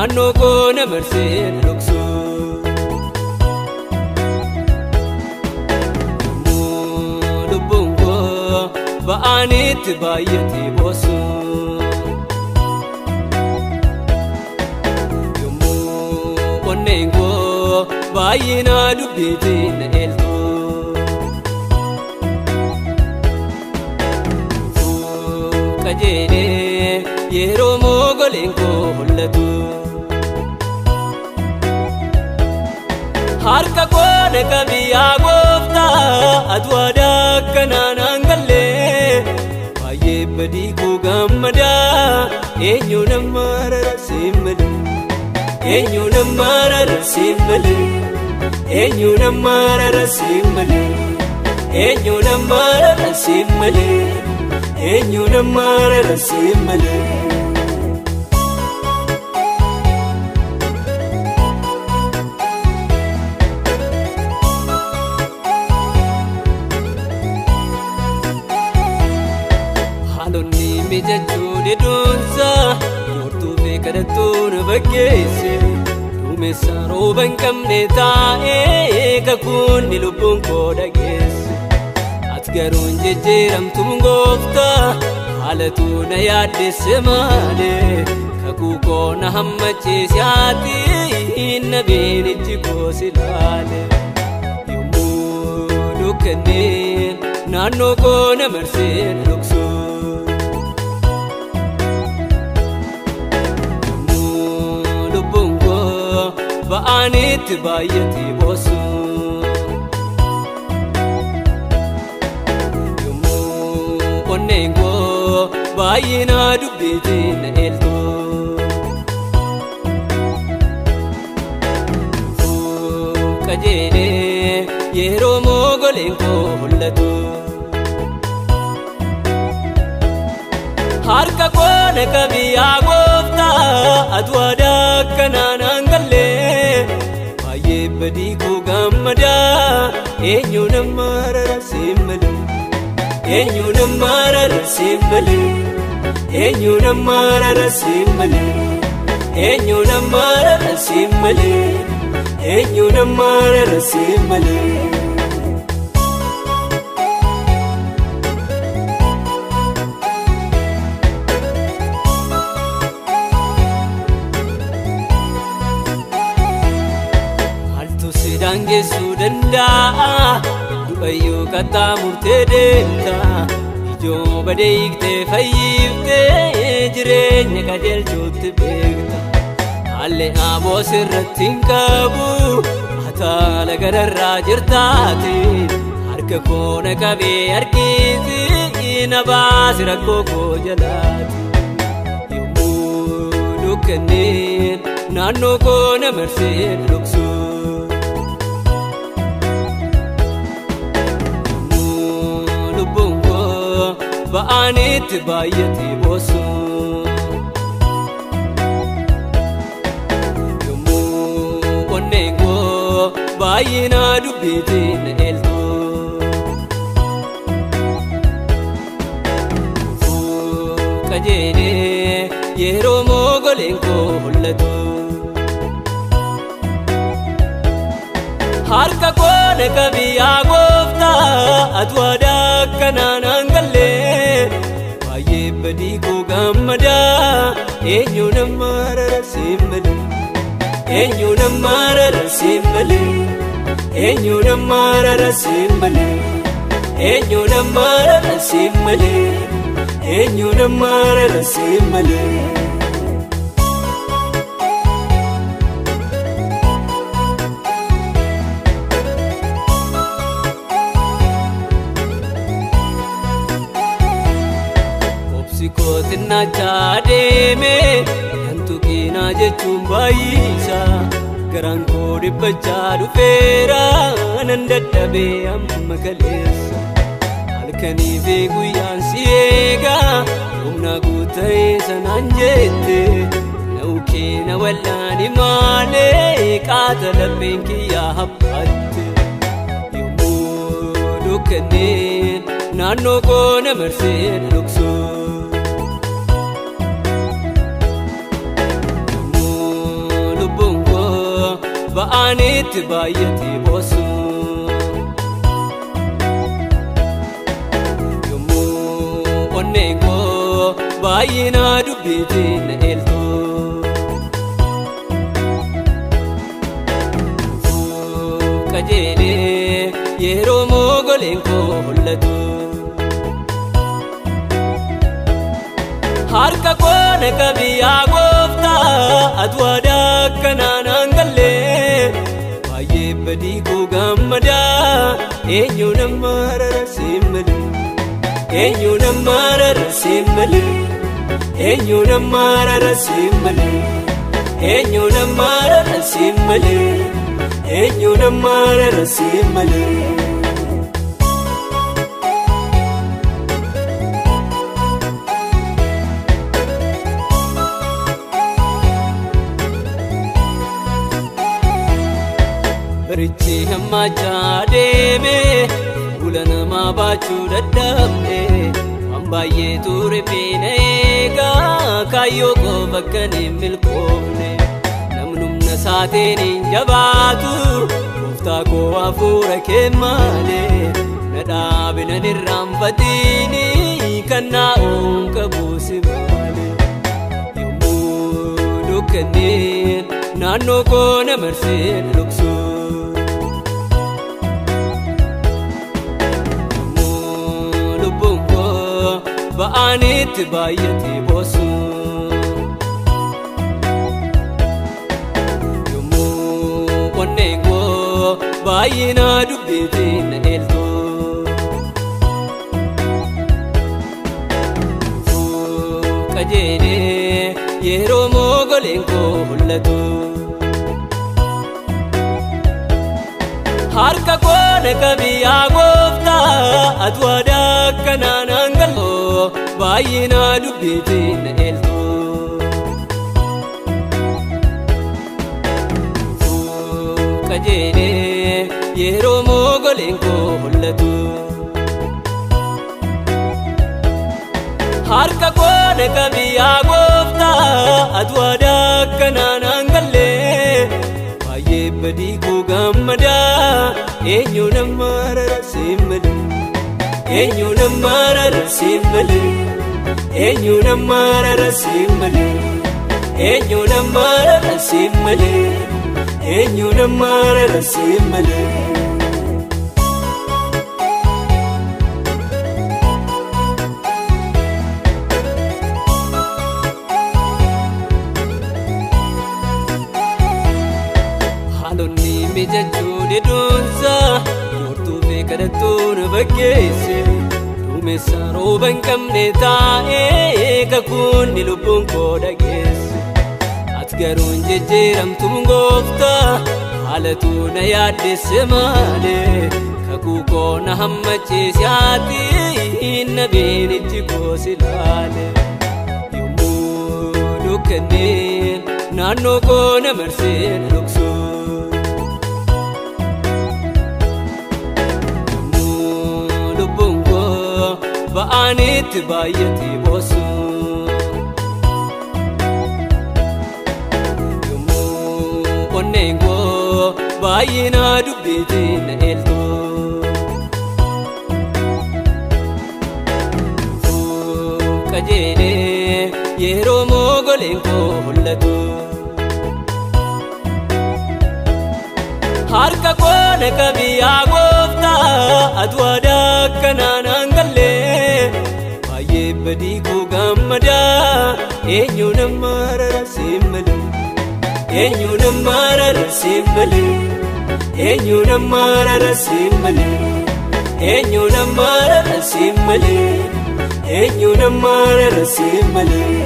naannoo koo na marsee dhoksu. Yommuu lubbuun koo ba'aanitti baay'atee boosu. Yommuu onneen koo baay'ina dubbiitiin na eeltu. Qajeelee yeroo mogoleen koo hollatu. Harka koo na qabi yaa gooftaa ati waadaa akkanaa naan gallee. Baay'ee badii koo gammadaa eenyu nama rarrasee malee. Eenyu nama rarrasee malee. Eenyu nama rarrasee malee. Eenyu nama rarrasee malee. Eenyu nama rarrasee malee. Haalonni mijachuu diduunsa yoortuu fi kadhattuu na bakkeesse. Duumessa rooba hin qabne taa'ee kakuunni lubbuun koo dhageesse. Ati garuu hin jijjiiramtu gooftaa haalatu na yaaddesse malee. Kakuu koo na hammachiise ati na beenichi koo si laale. Yommuu dukkanneen naannoo koo na marsee dhoksu. Yommuu lubbuun koo ba'aanitti baay'atee boosu. Yommuu onneen koo baay'ina dubbiitiin na eeltu. Qajeelee yeroo mogoleen koo hollatu. Harka koo na qabi yaa gooftaa ati waadaa akkanaa naan gallee. Baay'ee badii koo gammadaa eenyu nama rarrasee malee. Eenyu nama rarrasee malee. Eenyu nama rarrasee malee. Eenyu nama rarrasee malee. Eenyu nama rarrasee malee. Maaltu si daangessuu danda'a? Du'ayyuu qaxxaamurtee deemta. Ijoo badee hiiktee fayyiftee jireenya qajeelchuutti beekta. Haalli aboo sirratti hin qabu ataala gararraa jirtaati. Harka koo na qabee harkisi na baasi rakkoo koo jalaati. Yommuu dukkanneen naannoo koo na marsee dhoksu. Yommuu lubbuun koo ba'aanitti baay'atee boosu. Yommuu onneen koo baay'ina dubbiitiin na eeltu. Qajeelee yeroo mogoleen koo hollatu. Harka koo na qabi yaa gooftaa ati waadaa akkanaa naan gallee. Baay'ee badii koo gammadaa eenyu nama rarrasee malee. Eenyu nama rarrasee malee. Eenyu nama rarrasee malee. Eenyu nama rarrasee malee. Eenyu nama rarrasee malee. Obsi koo xinnachaa deeme nan tuqinaa jechuun baay'isa. Garaan koo dhiphachaa dhufeera nan dadhabee amma kaleessa. Halkanii fi guyyaan si eegaa humna guuta'ee sanaan jette. Na ukee na wallaani maalee qaata lapheen kiyyaa habbatte. Yommuu dukkanneen naannoo koo na marsee dhoksu. Yommuu ba'aanitti baay'atee boosu. Yommuu onneen koo baay'ina dubbiitiin na eeltu. Qajeelee yeroo mogoleen koo hollatu. Harka koo na qabi yaa gooftaa ati waadaa akkanaan naan gallee. Baay'ee badii koo gammadaa eenyu nama rarrasee malee. Eenyu nama rarrasee malee. Eenyu nama rarrasee malee. Eenyu nama rarrasee malee. Eenyu nama rarrasee malee. Barichi hammachaa deeme fuula namaa baachuu dadhabne waan baay'ee ture feena eegaa kaayyoo koo bakka hin milkoofne. Namni humna isaatiin hin jabaatu gooftaa koo hafuura kee malee na dhaabi nan irraanfatini kan naa'uun qabu si malee. Yommuu dukkanneen naannoo koo na marsee na dhoksu. Ba'aanitti baay'atee boosu. Yommuu onneen koo baay'ina dubbiitiin na eeltu. Qajeelee yeroo mogoleen koo hollatu. Harka koo na qabi yaa gooftaa ati waadaa akkanaan naan gallee. Baay'ina dubbiitiin na eeltu. Qajeelee yeroo mogoleen koo hollatu. Harka koo na qabi yaa gooftaa ati waadaa akkanaan naan gallee. Baay'ee badii koo gammadaa eenyu nama rarrasee malee. Eenyu nama rarrasee malee. Eenyu nama rarrasee malee. Eenyu nama rarrasee malee. Eenyu nama rarrasee malee. Haalonni mijachuu diduunsa yoortuu fi kadhattuu na bakkeesse. Duumessa rooba hin qabne taa'ee kakuunni lubbuun koo dhageesse. Ati garuu hin jijjiiramtu gooftaa haalatu na yaaddesse malee. Kakuu koo na hammachiise ati na beenichi koo si laale. Yommuu dukkanneen naannoo koo na marsee na dhoksu. Ba'aanitti baay'atee boosu. Yommuu onneen koo baay'ina dubbiitiin na eeltu. Qajeelee yeroo mogoleen koo hollatu. Harka koo na qabi yaa gooftaa ati waadaa akkanaan naan gallee. Baay'ee badii koo gammadaa eenyu nama rarrasee malee. Eenyu nama rarrasee malee. Eenyu nama rarrasee malee. Eenyu nama rarrasee malee. Eenyu nama rarrasee malee.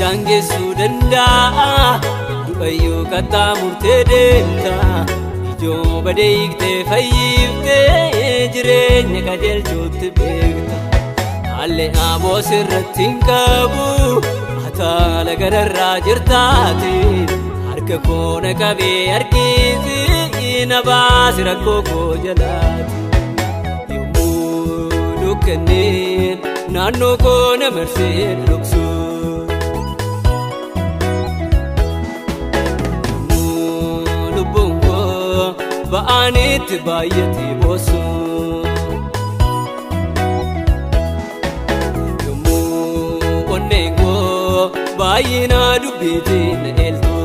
Daangeessuu danda'a du'ayyuu qaxxaamurtee deemta ijoo badee hiiktee fayyiftee jireenya qajeelchuutti beekta. Haalli aboo sirratti hin qabu Ataala gararraa jirtaati harka koo na qabee harkiisi na baasi rakkoo koo jalaati. Yommuu dukkanneen naannoo koo na marsee na dhoksu. Yommuu lubbuun koo ba'aanitti baay'atee boossu. Yommuu onneen koo baay'ina dubbiitiin na eeltu.